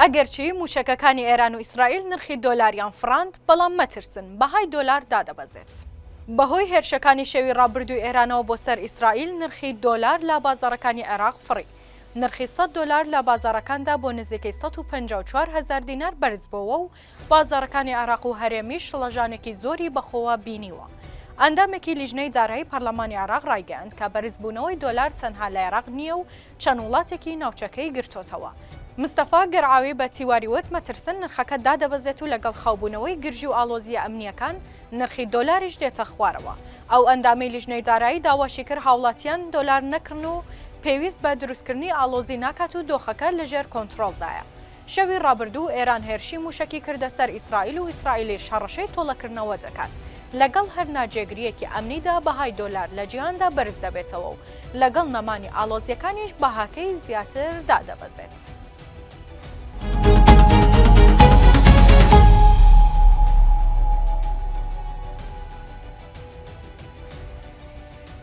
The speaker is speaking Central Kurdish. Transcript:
ئەگەرچی مووشەکەکانی ئێران و ئیسرائیل نرخی دۆلاریان فڕاند، بەڵام مەترسن، بەهای دۆلار دادەبەزێت. بەهۆی هێرشەکانی شەوی ڕابردووی ئێرانەوە بۆ سەر ئیسرائیل، نرخی دۆلار لە بازاڕەکانی عێراق فڕی. نرخی سەد دۆلار لە بازاڕەکاندا بۆ نزیکەی 154 هەزار دینار بەرزبۆوە و بازاڕەکانی عێراق و هەرێمیش شڵەژانێکی زۆری بەخۆوە بینیوە. ئەندامێکی لیژنەی دارایی پەرلەمانی عێراق ڕایگەیاند کە بەرزبوونەوەی دۆلار تەنها لە عێراق نییە و چەند وڵاتێکی ناوچەکەی گرتۆتەوە. مستەفا گەرعاوی بە تیواری وت، مەترسن نرخەکە دادەبەزێت و لەگەڵ خاوبوونەوەی گرژی و ئاڵۆزییە ئەمنییەکان، نرخی دۆلاریش دێتە خوارەوە. ئەو ئەندامەی لیژنەی دارایی داواشی کرد هاوڵاتیان دۆلار نەکڕن و پێویست بە دروستکردنی ئاڵۆزی ناکات و دۆخەکە لەژێر کۆنترۆڵدایە. شەوی ڕابردوو ئێران هێرشی مووشەکی کردە سەر ئیسرائیل و ئیسرائیلیش هەڕەشەی تۆڵەکردنەوە دەکات. لەگەڵ هەر ناجێگرییەکی ئەمنیدا بەهای دۆلار لە جیهاندا بەرز دەبێتەوە و لەگەڵ نەمانی ئاڵۆزییەکانیش بەهاکەی زیاتر دادەبەزێت.